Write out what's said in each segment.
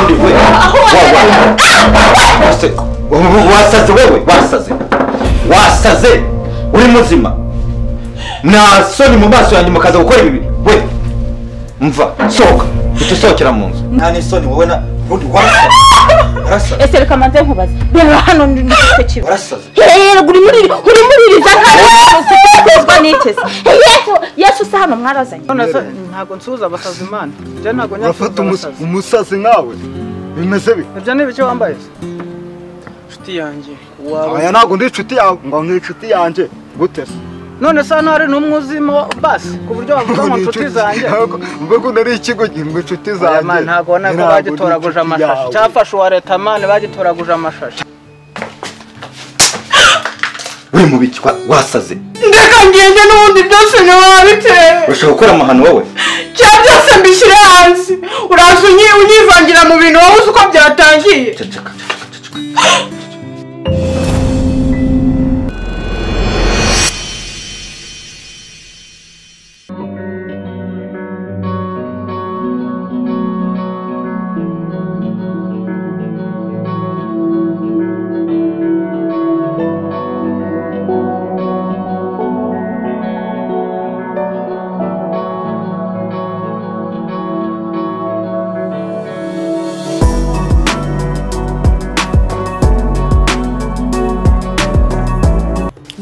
Undi we. Wasaze wewe, wasaze. Wasaze. Uri muzima. Nta soni mu maso yanjye mukaza gukora ibi. We. Mva, sohoka. Utusohokera mu nzu. Nta n'isoni wowe na undi wasaze. Ese reka manze nkubaze. Reba hano ndifite kiba. Warasaze. Yego uri muri uriza nta. Yesu se hano mwarazanye. Ntago nsuza abasazi Imana. Je ntago nyafata umusazi nkawe. Bimeze bi. Ibyo ni biki wambaye se? Inshuti yanjye. Aya ntago ndi inshuti yawe, ngo ni inshuti yanjye. Gute se? None se hano hari n'umwe uzimo basi ku buryo wavuga ngo inshuti zanjye. Mbega nari ikigo ngo inshuti zanjye. Ntago nako bagitoraguje amashashi. Cyafashe uwa leta mane bagitoraguje amashashi. Uri mu biki wasaze? Ndeka ngende n'ubundi byose ntiwabiteye. Urashaka gukora amahano wowe? Cya byose mbishyire hanze. Uraza unyivangira mu bintu wowe uzi uko byatangiye. Ceceka.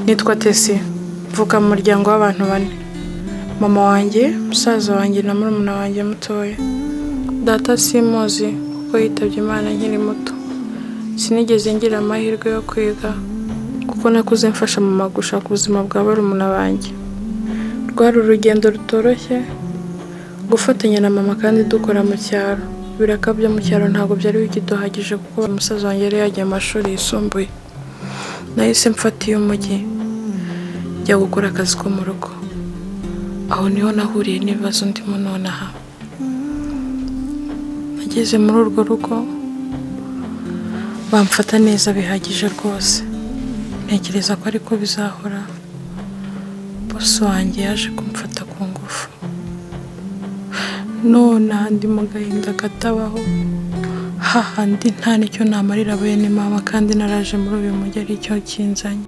Nitwa Tesi, mvuka mu muryango w'abantu bane. Mama wanjye, musaza wanjye na murumuna wanjye mutoya. Data simuzi kuko yitabye Imana nkiri muto. Sinigeze ngira amahirwe yo kwiga kuko nakuze mfasha mama gushaka ubuzima bwa barumuna banjye. Rwari urugendo rutoroshye gufatanya na mama kandi dukora mu cyaro. Ibiraka byo mu cyaro ntabwo byari bikiduhagije kuko musaza wanjye yari yagiye amashuri yisumbuye. Nahise mfatiye umujyi njya gukora akazi ko mu rugo. Aho niho nahuriye n'ibibazo ndimo nonaha. Nageze muri urwo rugo bamfata neza bihagije rwose. Ntekereza ko ariko bizahora. Boss wanjye yaje kumfata ku ngufu. None ndi mu gahinda katabaho. Hahandi nta nicyo namarira bene mama kandi naraje muri uyu mujyi ari cyo kinzanye.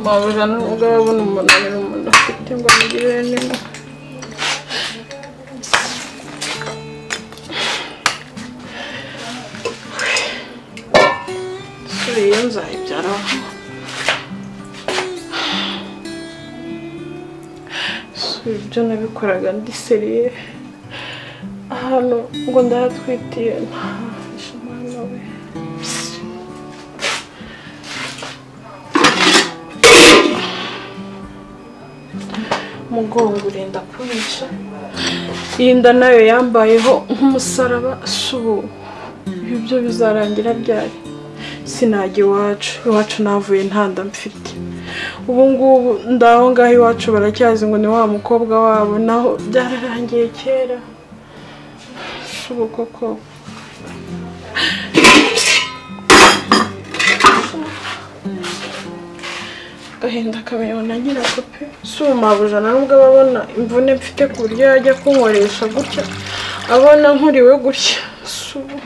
Mabuja n'ubwo abona umunaniro umuntu afite ngo amugirire neza. Suriye nzayibyara. Ibyo nabikoraga ndi seriye ahantu ngo ndahatwitiye nta we. Umugongo urenda kunyica. Iyi nda nayo yambayeho nk'umusaraba. Subu ibyo bizarangira ryari? Sinajya iwacu, iwacu navuye nta nda mfite. Ubu ngubu ndaho ngaho iwacu baracyazi ngo ni wa mukobwa wabo, naho byararangiye kera. Subu koko gahinda kamenya na nyirako pe. Si mabuja nubwo ababona imvune mfite ku buryo yajya kunkoresha gutya, abona nkuriwe gutya. Subu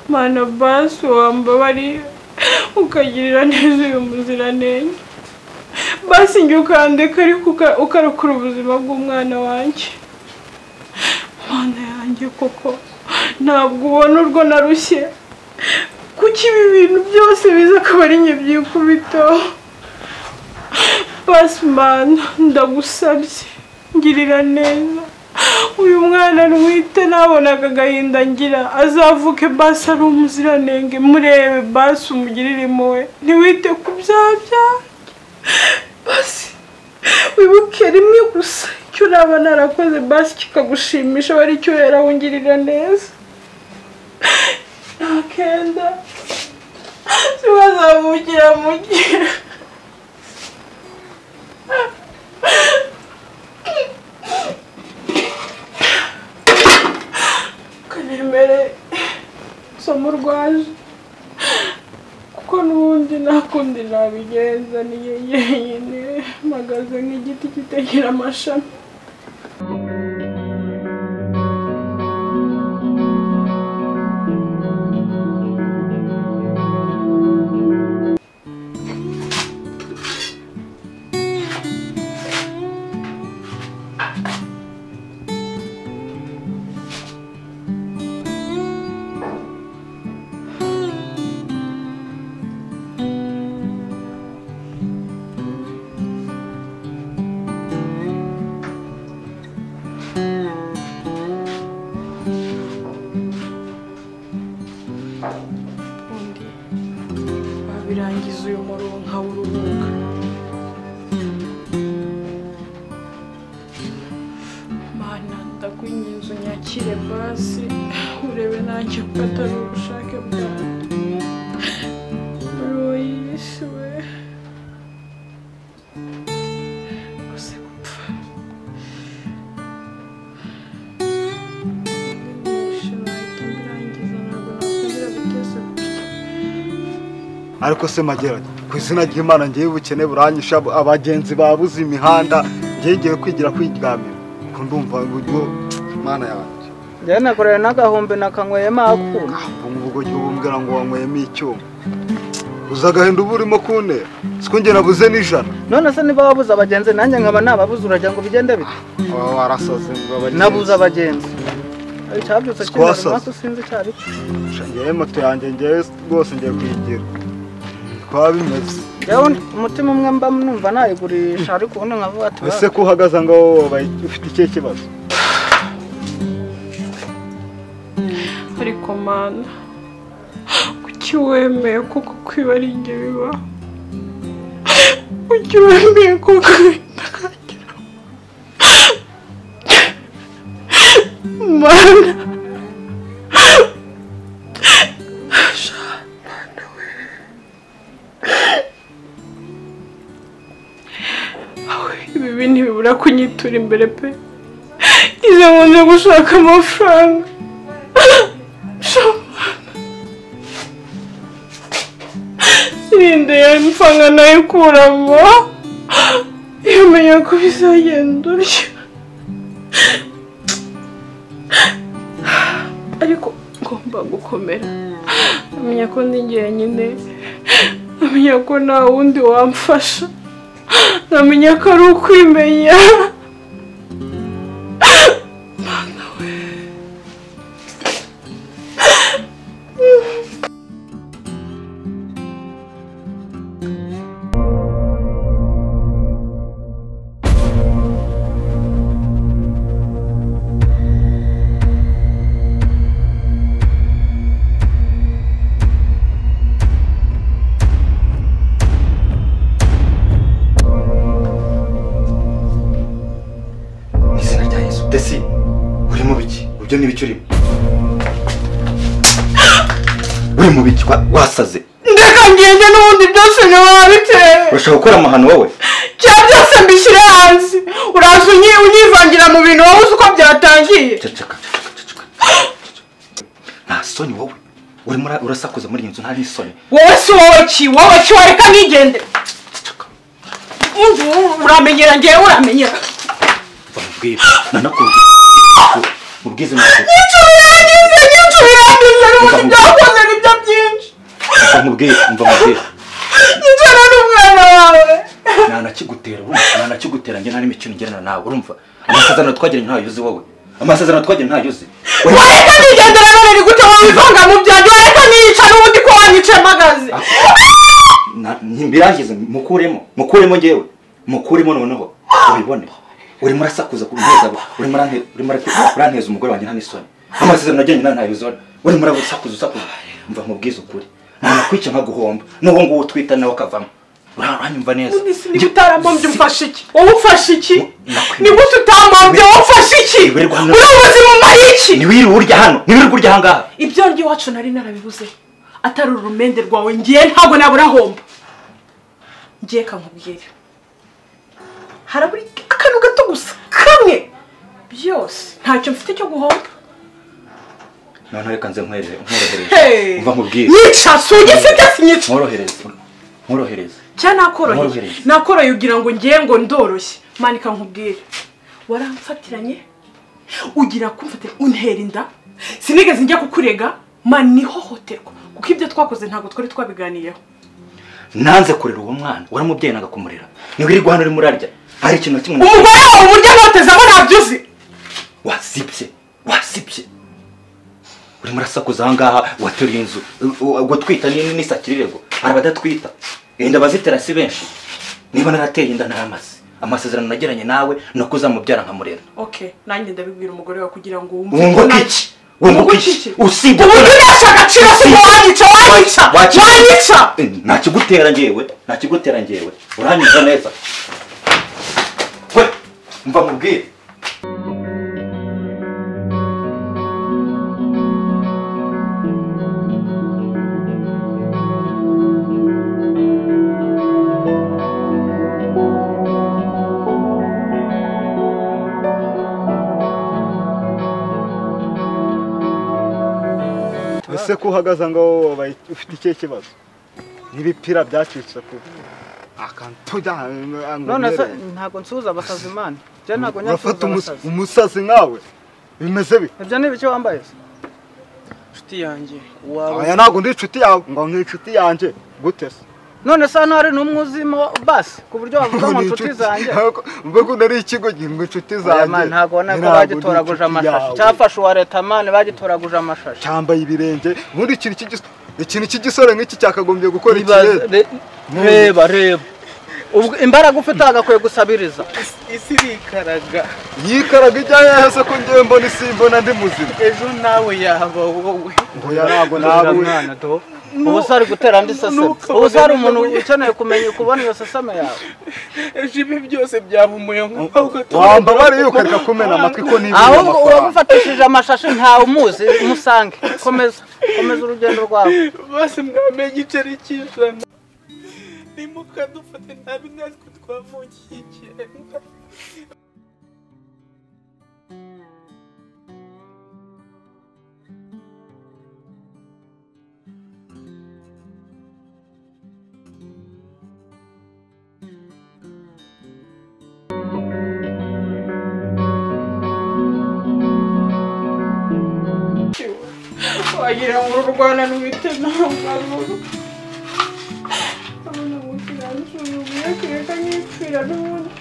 Mana basi wambabariye ukagirira neza uyu muziranenge, basi njye ukandeka ariko ukarokora ubuzima bw'umwana wanjye. Mana yanjye koko ntabwo ubona urwo narushye, kuki ibi bintu byose biza akaba ari njye byikubitaho? Basi Mana ndagusabye ngirira neza uyu mwana ntwite, nabonaga agahinda ngira, azavuke basi ari umuziranenge, murebe basi umugirire impuhwe, ntiwite ku byaha byanjye, basi wibuke rimwe gusa icyo naba narakoze basi kikagushimisha, aba aricyo yarawungirira neza. Ntakenda siwazavukira mu gihe. Kanemere somo urwaje kuko n'ubundi nta kundi nabigenza, ni yenyine mpagaze nk'igiti kitagira amashami. Birangiza uyu murongo nkawuruhuka. Mana ndakwinginze unyakire basi urebe nanjye ko atari ubushake bwawe. Royisi we gusa gupfa nahita mbirangiza, ntabwo nakongera guteza gutya. Ariko se Magerage, ku izina ry'Imana ngiye ubukene buranyisha, abagenzi babuze imihanda, ngiye ngiye kwigira kwiryamira kuko ndumva uburyo Mana yanjye. Njye nakoreye n'agahumbi nakanyweyemo akuma. Ubwo gihe ubumbwira ngo wanyweyemo icyuma, uza agahinda uba urimo kuntera, siko njye nabuze n'ijana. None se niba wabuze abagenzi nanjye nkaba nababuze, uragira ngo bigende bite? Warasaze ngo abagenzi. Nabuze abagenzi. Icyabyutse kinda maso sinzi cyari cyo. Ngiye moto yanjye ngiye rwose ngiye kuyigira. Kwa bimeze. Yewe umutima umwe mba numva nayigurisha ariko ubundi nkavuga ati ese ko uhagaze ngo ufite ikihe kibazo? Ariko Mana kuki wemeye koko kwiba ari njye biba? Kuki wemeye koko bitakangira? Mana ntizongera kunyitura imbere pe. Ngize ngo nje gushaka amafaranga. Sirinde yamfanga nayikuramo. Iyo menya ko bizagenda utyo. Ariko ngomba gukomera. Amenya ko ndi jyenyine. Amenya ko nta wundi wamfasha. Namenya ko ari ukwimenya. Mana we. Desi, uri mu biki? Ibyo ni biki urimo? Uri mu biki wasaze? Ndeka ngende n'ubundi byose ntiwabiteye. Urashaka gukora amahano wowe? Cya byose mbishyire hanze. Uraza unyivangira mu bintu wowe uzi uko byatangiye. Ceceka, ceceka. Nta soni wowe. Urimo urasakuza muri iyi nzu nta n'isoni. Wowe si wowe ki? Wowe ki wareka nigende? Ceceka. Uramenyera ngewe uramenyera. Ubwize ntanakigutera njye nta n'imikino ngerana nawe urumva amasezerano twagiranye ntayo uzi wowe amasezerano twagiranye ntayo uzi wareka nigendera none ni gute wowe wivanga mu byanjye wareka niyica n'ubundi ko wanyicaye mpagaze mbirangize mukuremo ngewe mukuremo noneho ubibone urimo urasakuza ku nteza urimo uranteza umugore wanjye nta n'isoni amasezerano nagiranye nawe ntayo uzi urimo urasakuza usakuza mva nkubwize ukuri ntanakwica nkaguhomba n'uwo nguwo utwita nawe akavamo uranyumva neza niba utaramombye umfashe iki wowe umfashe iki niba utamombye wowe umfashe iki uri ubuzima umara iki ntiwirirwe urya hano ntiwirirwe urya ahangaha ibyo ndya iwacu nari narabibuze atari urumende rwawe ngiye ntabwo naburahomba ngiye kankubwira harabura akantu gato gusa kamwe byose ntacyo mfite cyo guhomba noneho reka nze nkorohereze umva nkubwire nyica si ugifite sinyica nkorohereze cyangwa nakoroheye nakoroheye ugira ngo ngiye ngo ndoroshye manika nkubwire waramfatiranye ugira kumfatira untera inda sinigeze njya kukurega mani ihohoterwa kuko ibyo twakoze ntabwo twari twabiganiyeho nanze kurera uwo mwana waramubyeyi nagakumurera ntiwirirwa hano urimo urarya hari ikintu na kimwe umugore wawe uburyo anotezamo ntabyo uzi wasibye urimo urasakuza aha ngaha wateruye inzu gutwita n'isakirirego hari abadatwita inda bazitera si benshi niba narateye inda naramaze amasezerano nagiranye nawe ni uko uzamubyara nkamurera okay nanjye ndabibwira umugore wawe kugira ngo wumve wunguke iki wunguke iki usibye uburyo urasha agaciro si wanyica wanyica ntakigutera ngewe uranyumva neza we mva nkubwire Ese ko uhagaze ngo ufite ikihe kibazo n'ibipira byacitse ku akantu none se ntago nsuhuza abasazi imana je ntago nyasuhuza umusazi nkawe bimeze bi ibyo ni ibiki wambaye se inshuti yanjye wawe aya ntago ndi inshuti yawe ngo nk'inshuti yanjye gute se none se hano hari n'umwe uzimo basi ku buryo wavuga ngo inshuti zanjye mbega unari ikigo ngo inshuti zanjye ntago ubona ko bagitoraguje amashashi cyafashe uwa leta mani bagitoraguje amashashi cyambaye ibirenge ubundi ikintu cy'igisore nk'iki cyakagombye gukora ikirere reba reba ubwo imbaraga ufite agakwiye gusabiriza isi irikaraga yikaraga ijya hehe se ko ngewe mbona isi mbona ndi muzima ejo nawe yaba wowe ngo ntabwo nawe mwana do ubu se ari gutera andi seseme ubu se hari umuntu ukeneye kumenya kubona iyo seseme yawe ejo ibi byose byaba umuyonga wambabariye ukareka kumena amatwi ko niba ahubwo uwamufatishije amashashi ntawe umuzi umusange komeza komeza urugendo rwawe bose mwamenye igiceri cy'ijana nimukadufate nabi natwe twavukiye icyenda. Wagira ngo uru Rwanda rufite ntabwo. Abona ngo kiransuzuguye kereka nkipfira n'ubundi.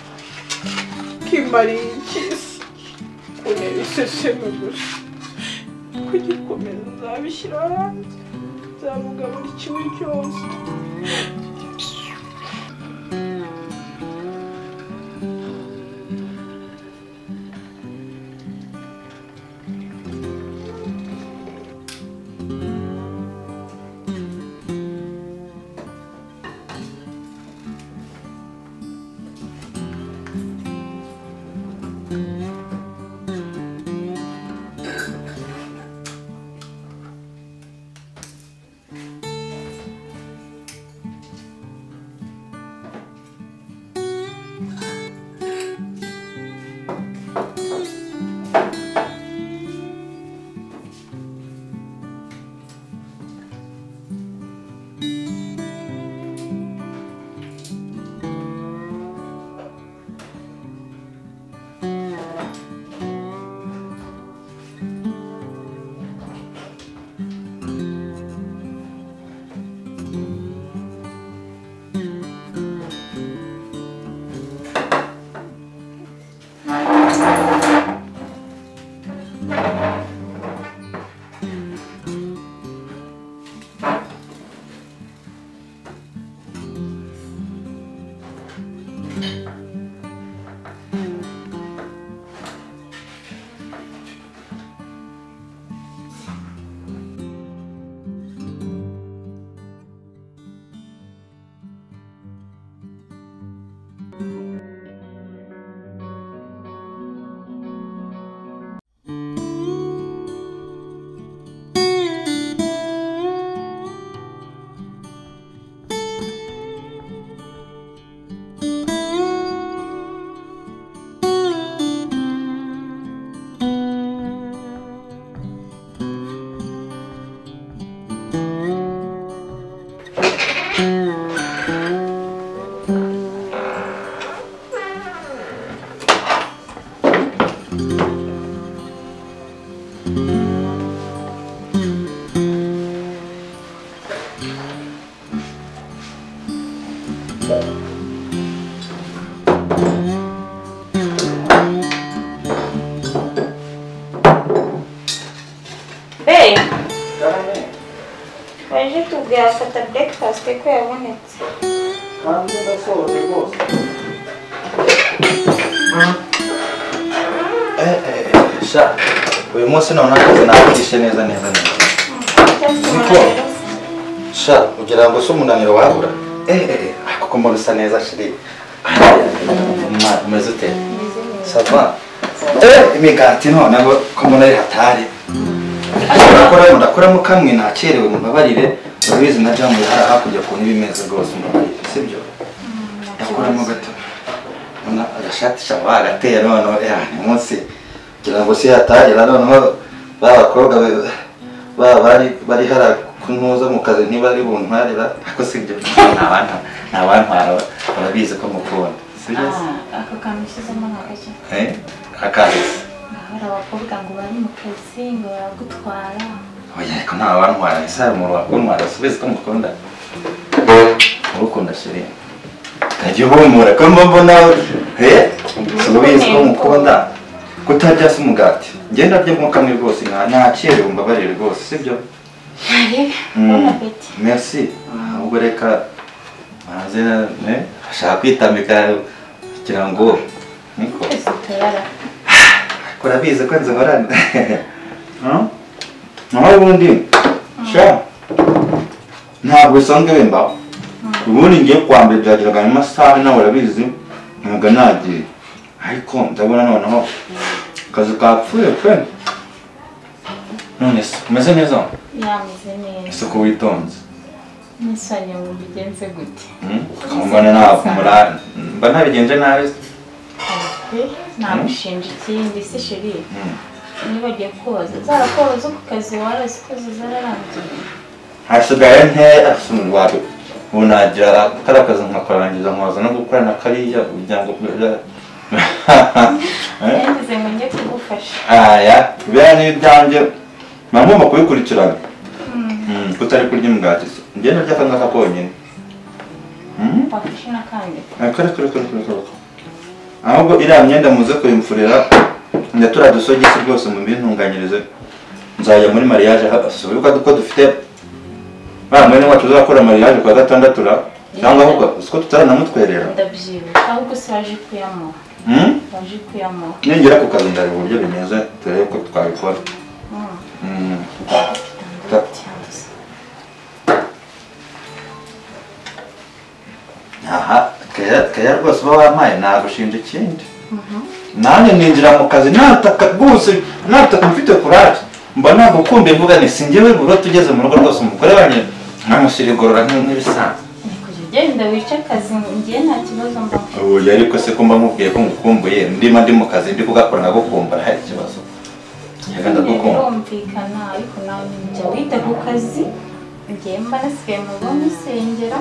Kimariye iki se? Kuntera iseseme gusa. Kugikomeza nzabishyira hanze. Nzavuga buri kimwe cyose. Hey! Waje tugafata breakfast ko yabonetse. Kandi ndasoje rwose. Sha, uyu munsi none akazi nakishe neza neza neza. Sha, ugira ngo se umunaniro wabura? Kuko mbona usa neza shiri. Umeze ute? Ça va? Imigati noneho ko mbona ari hatari. Ndakoramo kamwe nakerewe mumbabarire, urabizi na jamu hari hakurya ku ntebe imeze rwose mumbabarire, sibyo? Ndakoramo gato. Mbona agashati sha bagateye noneho ni munsi kugira ngo se hatagera noneho ba bakobwa bari hara kuntuza mu kazi ntibari buntwarira, ariko sibyo ntabantwara barabizi ko mukunda, sibyo? Ako kantu ushyizemo ni agake? Akahise. Hari abakobwa ngo bari mu kazi ngo baragutwara. Oya ariko nta wantwara, ese hari umuntu wakuntwara, subizi ko mukunda. Urukunda sheri. Kajya uhumura ko mbona subizi ko mukunda. Kutarya se umugati. Njye ndarya nko kamwe rwose ntakerewe mbabarire rwose, sibyo? Bon appétit. Merci. Ahubwo reka banze ashaka kwitambika kugira ngo niko. Urabizi ko nzahorana. Naho ubundi sha ntabwo bisanzwe bimbaho. Ubundi ngiye kwa mbere byageraga mu masaha nawe urabizi ntabwo nagiye. Ariko ndabona noneho akazi kapfuye pe. None se umeze neza? Yameze neza. Ese ko witonze? Nisanye ngo mbigenze gute? Mbona ntabwo murara. Mba ntabigenje nabi. Nagushinja ikindi se sheri? Nibagiye kubaza za raporo zo ku kazi warazikoze zararangiye? Hasigaye nkeya wapi ubu nagira kariya kazi nkakarangiza nkaza no gukora na kariya kugira ngo Yangize ngo njye kugufasha. Aya biriya ni ibyanjye mba ngomba kubikurikirana. Kutari kurya imigati se. Njye narya akangaka konyine. Wafashe n'akandi. Kare. Ahubwo iriya myenda muze kuyimfurira ndatura dusogisi rwose mu bintunganyirize. Nzajya muri mariage wibuka ko dufite ba mwene wacu uzakora mariage kwa gatandatu ra cyangwa ahubwo usiko tutaranamutwerera. Ndabyibuka ahubwo se waje kuyamuha. Waje kuyamuha. Ningera ku kazi ndareba uburyo bimeze turebe ko twabikora. Aha keya rwose uba wampaye nagushinja ikindi. Nanjye ninjira mu kazi nataka rwose nataka mfite courage mba nagukumbuye mvuga nti sinjyewe buro tugeze mu rugo rwose umugore wanjye nkamushyira igorora nk'ibisanzwe. Ni kujya ugenda wice akazi njye nta kibazo mba mfite. Oya ariko se ko mba nkubwiye ko ngukumbuye ndima ndi mu kazi ndi kugakora nkagukumbura hari ikibazo. Birumvikana ariko nawe njya wita ku kazi njye mba nasigaye mu rugo musengera.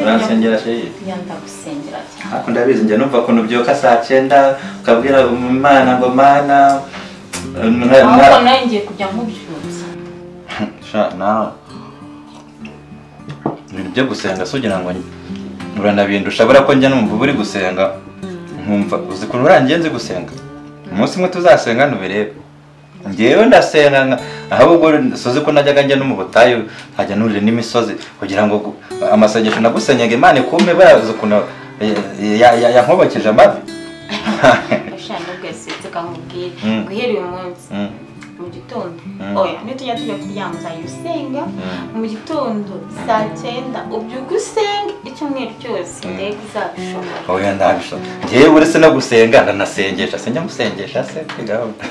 Uransengera sheri? Ya ndagusengera cyane. Ariko ndabizi njye numva ukuntu ubyuka saa 9 ukabwira Imana ngo Mana ahubwo nawe ngiye kujya nkubyutsa. Sha nawe ibintu byo gusenga si ugira ngo uranabindusha buriya ko njya numva uri gusenga nkumva uzi ukuntu urangiye nzi gusenga. Umunsi umwe tuzasenga ntubirebe. Njyewe ndasenga ahubwo sozi ko najyaga njya no mu butayu nkajya nurira n'imisozi kugira ngo amasengesho nagusenyaga Imana ikume bazi ukuntu yankobokeje amavi. Ashana ubwesetse kankubwire guhera uyu munsi mu gitondo oya nitujya tujya kuryama uzajya usenga mu gitondo saa 9 ubyuka usenga icyumweru cyose ndege uzabishobora. Oya ndabishobora. Njyewe uretse no gusenga ndanasengesha sinjya musengesha se gahunda.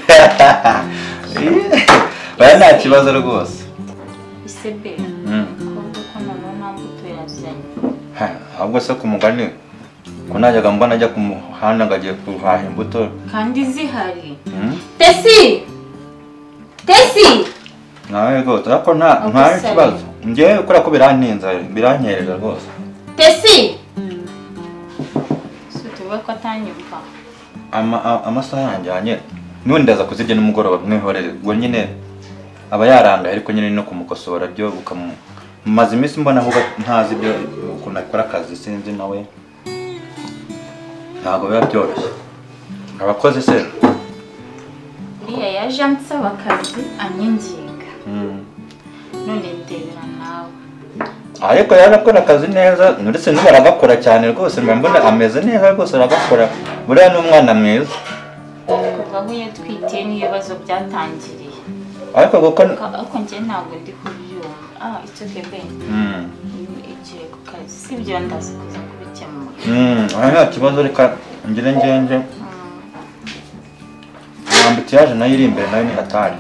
Oya nta kibazo rwose. Isebe ko noneho nta mbuto yazanye. Ahubwo se ku mugani ko najyaga mbona ajya ku muhanda ngo agiye guhaha imbuto kandi zihari. Tesi! Tesi! Nawe rwose ariko nta kibazo. Njyewe kubera ko birantinza biranyerera rwose. Tesi! Si tuvuge ko atanyumva. Amasaha yanjyanye n'ubundi ndaza kuzirya nimugoroba mwihorere ubwo nyine aba yarangaye ariko nyine no kumukosora byo ukamumaze iminsi mbona ahubwo ntazi ibyo ukuntu akora akazi sinzi nawe ntabwo biba byoroshye. Abakozi se uriya yaje ansaba akazi anyinginga none ndebera nawe. Ariko yarakora akazi neza ndetse n'ubu aragakora cyane rwose mba mbona ameze neza rwose aragakora buriya ni umwana mwiza. Kuva aho yatwitiye n'ibibazo byatangiriye. Ariko kuko ariko njye ntabwo ndi kubyumva. It's okay babe. Igiye ku kazi sibyo ndaza kuza kubikemura. Nta kibazo reka ngire ngenge. Ambutiyaje nayo iri imbere nayo ni hatari.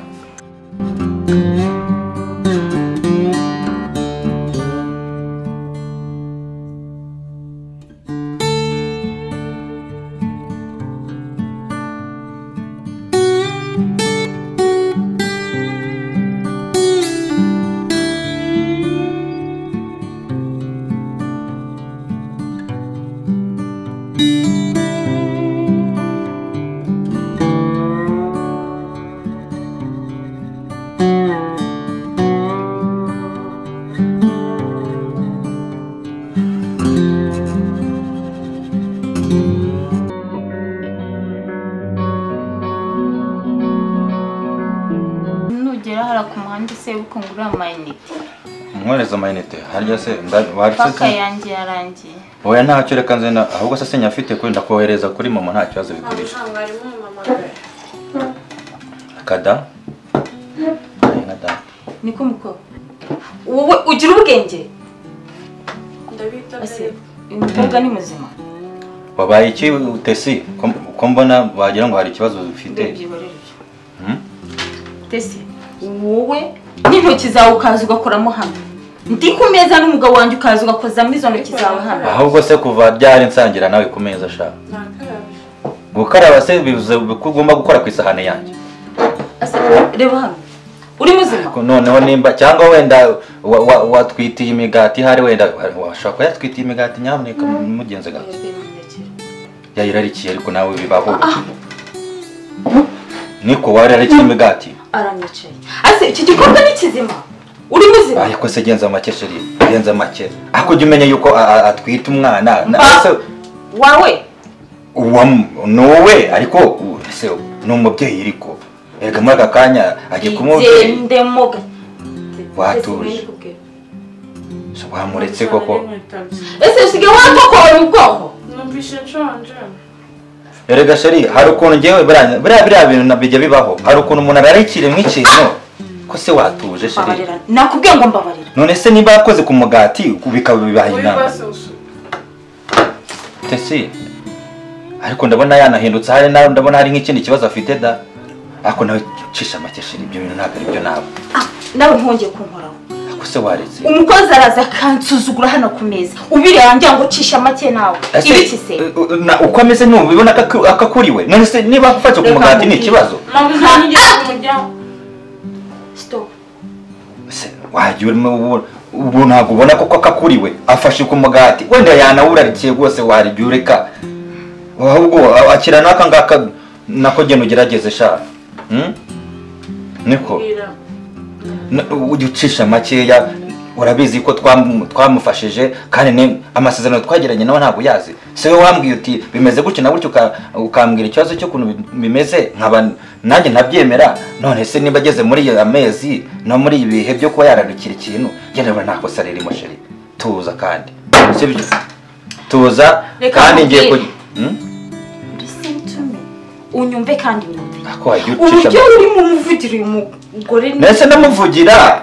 Mwohereza amayinite harya se paka yanjye yarangiye. Oya ntacyo reka nze ahubwo se sinyafite kuri ndakohereza kuri mama nta kibazo bikoresha. Kada niko muko wowe ugira ubwenge ndabita. Umukobwa ni muzima. Wabaye iki Tesi ko mbona wagira ngo hari ikibazo ufite? Tesi wowe n'intoki zawe ukaza ugakoramo hano ndi ku meza n'umugabo wanjye ukaza ugakozamo izo ntoki zawe hano. Ahubwo se kuva ryari nsangira nawe ku meza sha? Gukaraba se bivuze ko ugomba gukora ku isahani yanjye. Reba hano uri muzima noneho nimba cyangwa wenda watwitiye imigati hari wenda washobora kuba yatwitiye imigati nyamuneka mugenze gato. Yayirarikiye ariko nawe bibaho. Niko wararikiye imigati aranyicaye. Ase iki gikorwa ni kizima? Uri muzima? Ariko se genza make chérie, genza make. Ako jya umenya yuko atwita umwana. Wawe? Nowe ariko se ni umubyeyi iriko. Erega muri aka kanya agiye kumubyeyi. Gendemo. Watuje. So wamuretse koko. Ese usige watokora mu bwoko? Numvishe nshonje. Erega chérie, hari ukuntu ngewe buriya bintu bijya bibaho. Hari ukuntu umuntu ararikira nk'ikintu. Ko se watuje chérie? Nakubwiye ngo mbabarira. None se niba yakoze ku mugati bikaba bibaye inama. Tesi. Ariko ndabona yanahindutse hari nawe ndabona hari nk'ikindi kibazo afite da. Ariko nawe cisha make chérie, ibyo bintu ntabwo ari byo nawe. Nawe ntongeye kunkoraho. Ako se waretse. Umukozi araza akansuzugura hano ku meza. Ubireba ngira ngo cisha make nawe. Ibiki se? Uko ameze ntubibona akakuriwe. None se niba afashe ku mugati ni ikibazo? Stop. Se wajya ubu ntabwo ubona koko akakuriwe afashe ku mugati. Wenda yanawurarikiye rwose waribyo ureka. Ahubwo akira naka ngaka nako genda ugerageze sha. Niko. Ujya ucisha makeya urabizi ko twamufashije kandi amasezerano twagiranye nawe ntabwo yazi. Se we wambwiye uti bimeze gutyo na gutyo ukambwira ikibazo cyo kuntu bimeze nkaba nanjye ntabyemera. None se niba ageze muri iyo amezi no muri ibi bihe byo kuba yararukira ikintu genda ndabona nta kosa ririmo chérie. Tuza kandi sibyo? Tuza kandi ngiye ku Listen to me. Unyumve kandi unyumve. Uburyo urimo umuvugira uyu mugore. Nese ndamuvugira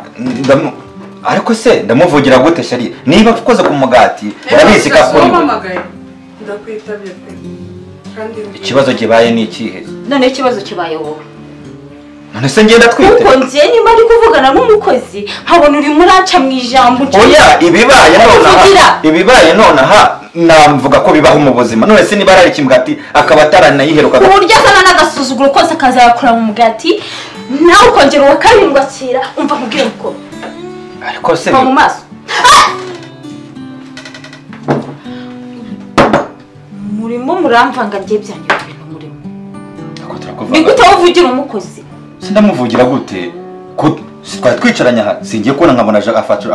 ariko se ndamuvugira gute chérie? Niba ukoze ku mugati urabizi ko akuri. Ndakwitabye pe. Kandi ikibazo kibaye ni ikihe? None ikibazo kibaye wowe. None se ngenda twite. Kuko ngiye nyuma ari kuvugana n'umukozi nkabona uri muraca mu ijambo. Oya ibibaye nonaha. Ibibaye nonaha namvuga ko bibaho mu buzima. None se niba arari kimugati akaba ataranayiheruka. Uburyo azana n'agasuzuguro kose akazakura mu mugati nawe ukongera uwakarindwakira umva nkubwire uko. Ariko se mu maso. Murimo muramvanga ngiye byanyu ibintu murimo. Ako turakuvanga. Ni gute uvugira umukozi? Sindamuvugira gute? Twari twicaranye aha singiye kubona nkabona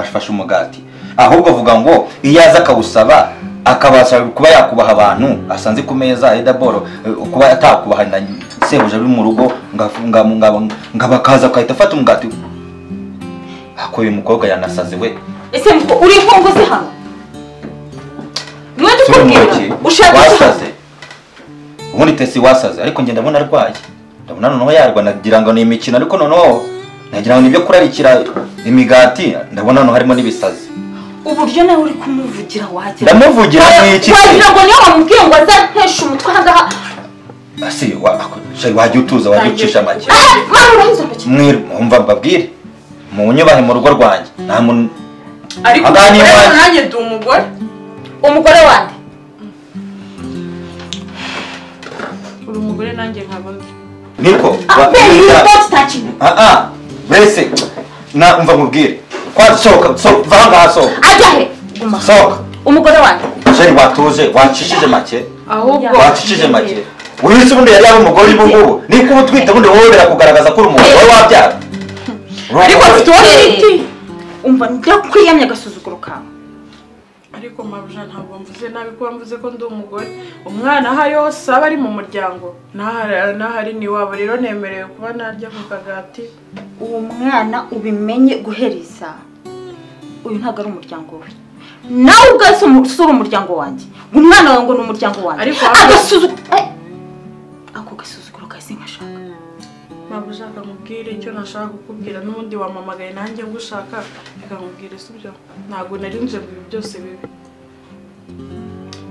afashe umugati. Ahubwo avuga ngo iyo aza akawusaba akabasha kuba yakubaha abantu asanze ku meza edaboro kuba atakubaha na sebuja uri mu rugo ngabakaza akahita afata umugati. Ako uyu mukobwa yanasaze we. Ese uri inkongozi hano? Niwe ndikubwira ushaka wasaze. Ubundi Tesi wasaze ariko ngenda ndabona arwaye. Ndabona noneho yarwa nagira ngo ni imikino ariko noneho nagira ngo nibyo kurarikira imigati ndabona noneho harimo n'ibisazi. Uburyo nawe uri kumuvugira wagira. Ndamuvugira n'iki? Wagira ngo niyo wamubwiye ngo azanteshe umutwe ahangaha. Ase wajya utuza wajya ucisha make. Mama umva mbabwire. Munyubahe mu rugo rwanjye. Nta muntu ariko nanjye ndi umugore. Umugore wande? Uri umugore nanjye nkaba ndi. Niko mbese na umva nkubwire. Kwa sohoka va ahangaha sohoka. Ajya he? Guma. Sohoka. Umugore wanjye. Chérie watuje wacishije make. Ahubwo wacishije make. Uyu se ubundi yari yaba umugore ubu ngubu. Niko ubu twita ubundi wowe birakugaragaza ko uri umugore wowe wabyara. Ariko afite uwo twite. Umva ndakwiyamye agasuzuguro kawe. Ariko mabuja ntabwo mvuze nabi kuba mvuze ko ndi umugore. Umwana aha yose aba ari mu muryango. Nahari ni wabo rero nemerewe kuba narya ku kagati. Uwo mwana ubimenye guhereza. Uyu ntabwo ari umuryango we. Nawe ubwawe usura umuryango wanjye. Umwana wawe ngo ni umuryango wanjye. Agasuzuguro ako gasuzuguro kahise nkashaka. Mabuja akamubwira icyo nashaka kukubwira n'ubundi wamamagaye nanjye ngushaka akamubwira sibyo. Ntabwo nari nje ngo ibi byose bibe.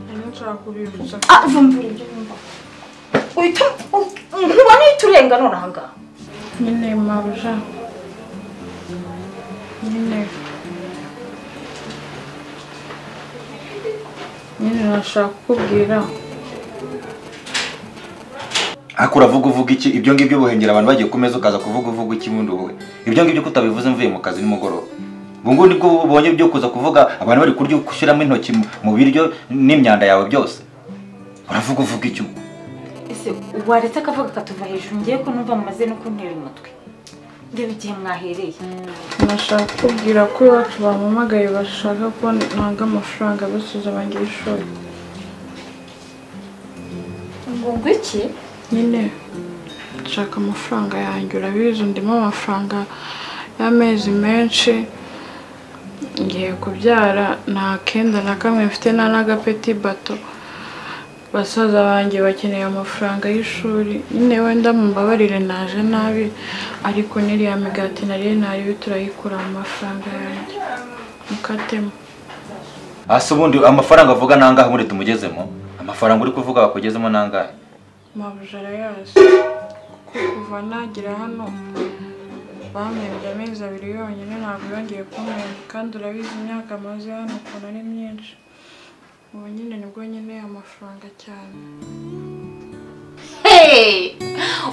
Nari nshaka kubibuza. Vumvura ibyo wumva. Uhita nkubona iturenga none aha ngaha. Nyine mabuja. Nyine. Nyine nashaka kukubwira. Ariko uravuga uvuga iki ibyo ngibyo buhengera abantu bagiye ku meza ukaza kuvuga uvuga iki mundi wowe ibyo ngibyo kutabivuze mvuye mu kazi nimugoroba ubu ngubu nibwo ubonye byo kuza kuvuga abantu bari kurya gushyiramo intoki mu biryo n'imyanda yawe byose uravuga uvuga iki ese waretse akavuga katuva hejuru ngiye ko numva mumaze no kuntera umutwe Reba igihe mwahereye. Nashaka kukubwira ko iwacu bampamagaye bashaka ko ntanga amafaranga basubiza banjye y'ishuri. Ngo iki? Nyine nshaka amafaranga yanjye, urabizi ndimo amafaranga y'amezi menshi. Ngiye kubyara nta kenda na kamwe mfite nta n'agapeti bato. Basaza banjye bakeneye amafaranga y'ishuri. Nyine wenda mumbabarire naje nabi, ariko n'iriya migati nariye nariyo turayikura mu mafaranga yanjye. Mukatemo. Ase ubundi amafaranga avuga nangahe muri tumugezemo? Amafaranga uri kuvuga bakugezemo nangahe? Mabuja arayazi. Kuko kuva nagera hano bampembye amezi abiri yonyine, ntabwo yongeye kumpemba, kandi urabizi imyaka maze hano ukuntu ari myinshi. Ubu nyine nibwo nyine amafaranga cyane. Hey!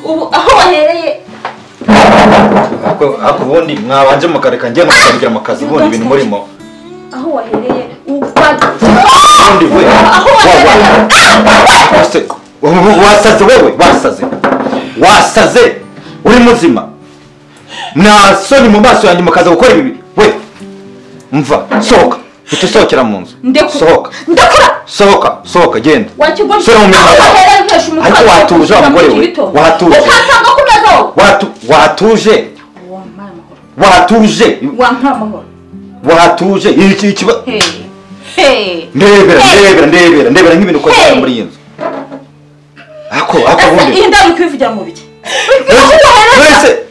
Ubu aho wahereye ako ubundi mwabanje mukareka njye mukabigira mu kazi ubundi ibintu murimo. Aho wahereye ubundi we aho wahereye wasaze wewe, wasaze. Wasaze uri muzima. Nta soni mu maso yanjye mukaza gukora ibi. We mva, sohoka. Utusohokera mu nzu. Sohoka. Ndakura. Sohoka, sohoka genda. Sura mu mirimo. Ariko watuje wa mugore we. Watuje. Ukatanga ku meza. Watuje. Watuje. Watuje. Iki ikiba. Hey. Ndebera, ndebera, ndebera, ndebera nk'ibintu ukoze muri iyi nzu. Ako ubundi. Iyi ndamu kwivugira mu biki?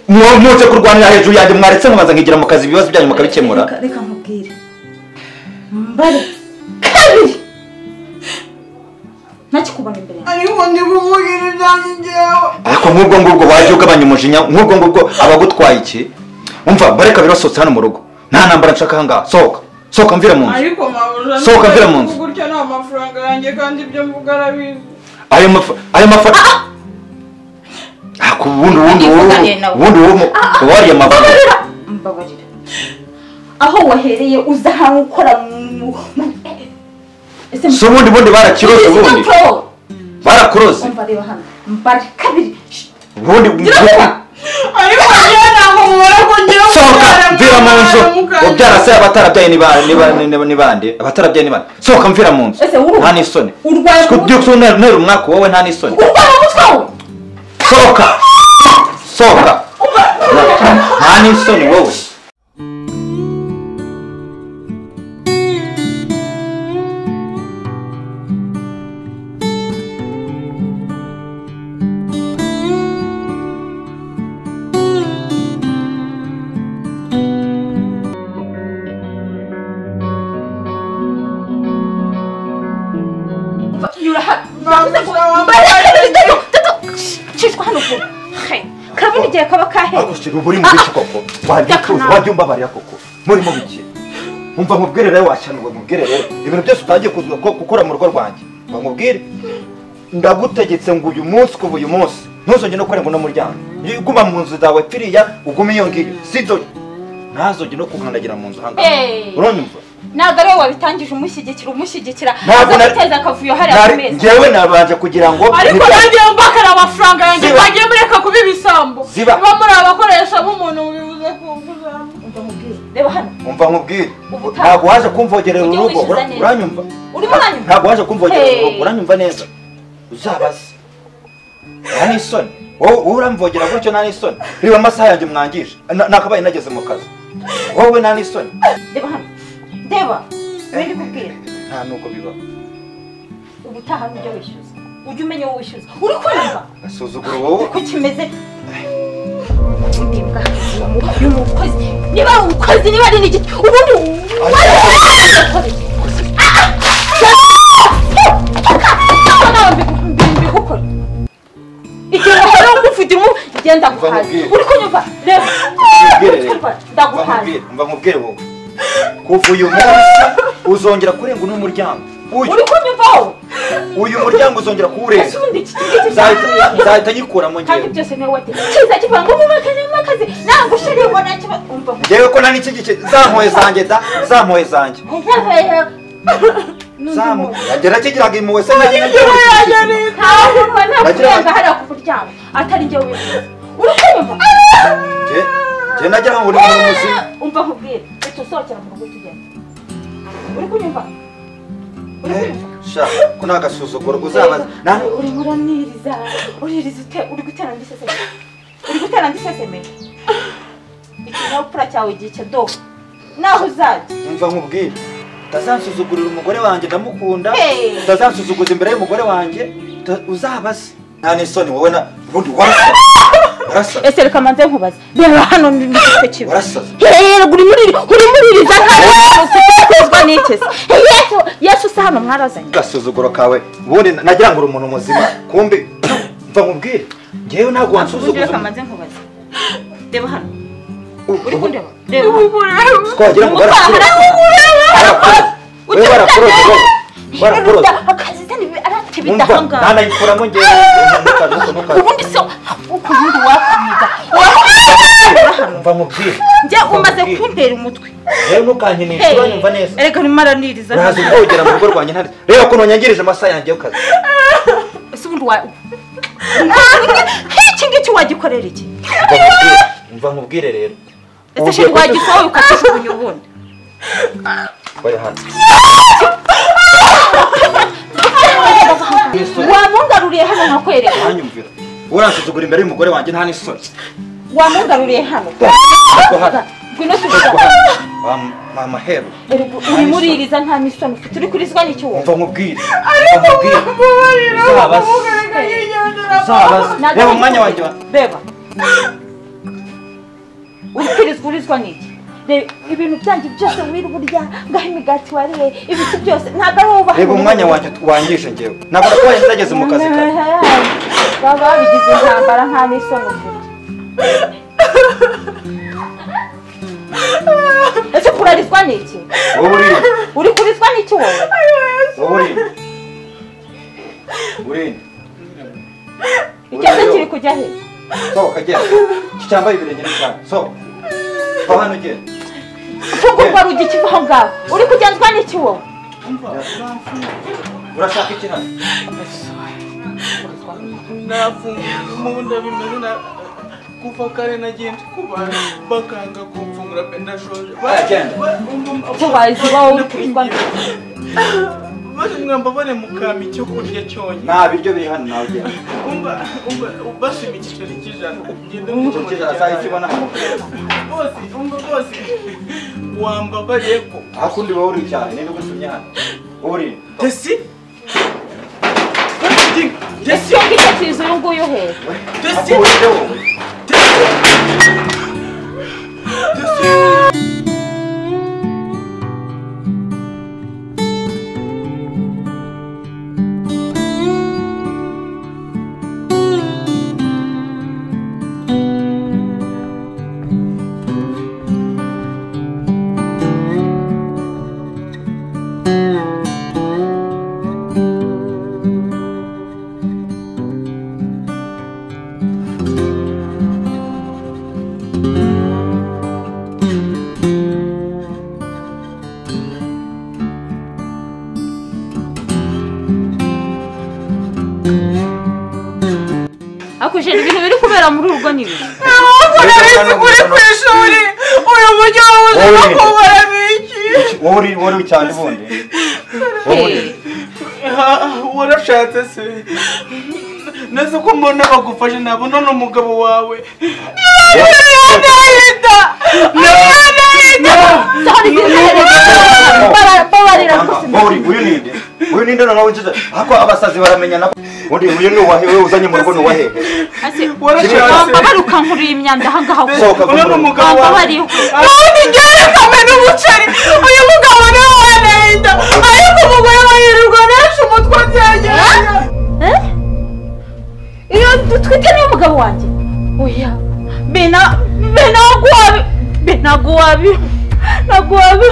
Mwese mwote kurwanira hejuru yanjye mwaretse nkabanza nkigira mu kazi ibibazo byanyu mukabikemura. Reka nkubwire. Mbare kabiri. Nakikubona imbere. Ariko ndi kuvugira ibyanjye njyewe. Ariko nk'ubwo ngubwo waje ugabanya umujinya, nk'ubwo ngubwo abagutwaye iki? Umva bareka birasotse hano mu rugo. Nta ntambara nshaka aha ngaha. Sohoka. Sohoka mvira mu nzu. Ariko mabuja. Sohoka mvira mu nzu. Gutya nta mafaranga yanjye kandi ibyo mvuga arabizi. Ayo mafaranga. Ako ubundi wariye amafaranga. Mbabarira. Aho wahereye uza hano ukora mu so ubundi barakiroze ubundi. Barakuroze. Umva reba hano. Mbare kabiri. Ubundi ariko njye ntabwo mubara ko ngiye sohoka mvira mu nzu. Ubyara se abatarabyaye ni bande? Abatarabyaye ni bande? Sohoka mvira mu nzu. Nta n'isoni. Urwaye ntera umwaka wowe nta n'isoni. Urwaye umutwe wowe. Sohoka. Sohoka. Nta n'isoni wowe. Uri mu biki koko? Wajya umbabarira koko? Muri mu biki? Umva nkubwire rero washanurwe nkubwire rero ibintu byose utangiye gukora mu rugo rwanjye. Nkubwire ndagutegetse ngo uyu munsi kuva uyu munsi ntuzongere no kurenga uno muryango. Guma mu nzu zawe piriya ugume iyo ngiyo. Sizo ntazongere no kukandagira mu nzu hanga. Uranyumva? Ntabwo ari wowe wabitangije umushyigikira azaguteza akavuyo hariya ku meza. Njyewe nabanje kugira ngo ariko nanjye mbakara amafaranga yanjye bagiye mureka kuba ibisambo. Ziba muri abakoresha b'umuntu bivuze kumvuzamo. Umva nkubwire. Reba hano. Umva nkubwire. Ntabwo waje kumvogerera urugo. Uranyumva? Urimo uranyumva? Ntabwo waje kumvogerera urugo. Uranyumva neza? Uzabaze. Nta n'isoni. Wowe uramvogera gutyo nta n'isoni. Reba amasaha yanjye mwangije. Nakabaye nageze mu kazi. Wowe nta n'isoni. Reba hano. Deba, wende kubwira. Nta nuko biba. Ubutaha nujya wishyuza. Ujye umenya wowe wishyuza. Uri kumva? Asuzugura wowe. Uko kimeze. Ndibwa y'umukozi. Niba ari umukozi niba ari n'igiti. Ubundi mbigukora. Igihe uhora ufite mu genda guhaza. Uri kunyumva? Reba. Ndaguhaza. Umva nkubwire wowe. Kuva uyu munsi uzongera kurenga uno muryango. Uri kunyumvaho? Uyu muryango uzongera kuwurenga. Nzahita nyikuramo njyewe. Kandi byose niwe wateye. Kiza kivuga ngo mumakazi nangushiriye ngo ntakiba umva. Njyewe ko nta n'iki gice za mpuhwe zanjye da za mpuhwe zanjye. Zampuhwe nakigiraga impuhwe se nagira nta kurenga hariya ku muryango atari njyewe wifuza. Uri kunyumva? Njye nagira ngo uri umuntu muzima. Umva nkubwire, reka usohokera mu rugo tugenda. Uri kunyumva? Sha, ko nta gasuzuguro uzabaza. Uri muraniriza, uririza ute, uri gutera ndiseseme. Uri gutera ndiseseme. Ikinyabupfura cyawe gice do. Naho uzajya. Umva nkubwire. Utazansuzugurira umugore wanjye ndamukunda. Utasansuzuguza imbere y'umugore wanjye uzabaze. Nta n'isoni wowe na ubundi warasa. Warasa. Ese reka manze nkubaze. Reba hano ndi kibi. Warasa. Hey, uri muririza nka n'iki se? Yesu se hano mwarazanye. Gasuzuguro kawe. Ubundi nagira ngo uri umuntu muzima. Kumbi mva nkubwire. Ngewe ntabwo wansuzuguza. Reka manze nkubaze. Reba hano. Uri kundeba? Reba. Twagira ngo barakure. Barakure. Akazi Umva, nanayikuramo ngewe ubundi so ubundi wakwiga. Umva nkubwire. Njye umaze kuntera umutwe. Rero ntukankinishe uranyumva neza. Erega nimaraniriza. Uraza ubwogera mu rugo rwanjye ntari. Reba ukuntu nyangirije amasaha yanjye y'akazi. Ese ubundi wa iki ngiki wagikorera iki? Umva nkubwire rero. Ese shiri wagisohoye ukakijugunya ubundi. Bari hano. Wamungaruriye hano nkakwereka. Uranyumvira. Uransuzugura imbere y'umugore wanjye nta n'isoni. Wamungaruriye hano. Ngwino tuvuga. Mama hero. Uri muririza nta n'isoni ufite. Uri kurizwa n'iki wowe? Umva nkubwire. Uzabaze. Reba umwanya wanjye. Reba. Uri kurizwa n'iki? Ibintu byanjye byose wirurya ngaho imigati wariye ibiti byose ntabwo ari wowe. Reba umwanya wanjye wangije ngewe. Ntabwo nakubaye nageze mu kazi kare. Baba babigize intambara nta n'isoni ufite. Ese kurarizwa n'iki? Uri kurizwa n'iki wowe? Wowe uri. Icyose kiri kujya he? Sohoka genda. Iki cyambaye ibirenge n'icyawe. Sohoka. Va hano ugenda. Fungurwa rugi kiva aho ngaho. Uri kugenzwa n'iki wowe? Urashaka iki hano? Nafunguye mu nda bimeze na kuva kare nagiye kuba bakanga kumfungura pe ndashoje. Tubazi wowe uri kurizwa Bose mwambabare mukama icyo kurya cyonyine. Nta biryo biri hano nawe ugenda. Umva basima igiceri cy'ijana. Ugenda mu cy'ijana saa ikibona. Bose umva bose wambabariye ko. Hakundi wowe uri cyane ninde ugusumye hano? Uri. Tesi? Tesi ngicyo kiza uyu nguyu he? Tesi. Tesi. Akuje ibintu biri kubera muri urugo ni bibi. Ntabwo uri ku ishuri uyu mujyi w'ubuzima kubara biki. Wowe uri cyane ubundi. Warashatse se. Neze ko mbona bagufashe nabona n'umugabo wawe. Uyu ninde? Uyu ninde noneho winjiza? Ako abasazi baramenyana. Undi uyu ni uwahe wewe uzanye mu rugo ni uwahe? Ase wambabaruka nkuriye imyanda aha ngaha. Uno ni umugabo wawe. Ubundi njyewe kamena umuceri. Uyu mugabo ni uwanenda. Ariko umugore we yirirwa benshi umutwe abyegera. Iyo dutwite ni umugabo wanjye. Oya. Bena bena gwabi. Bena gwabi. Na gwabi.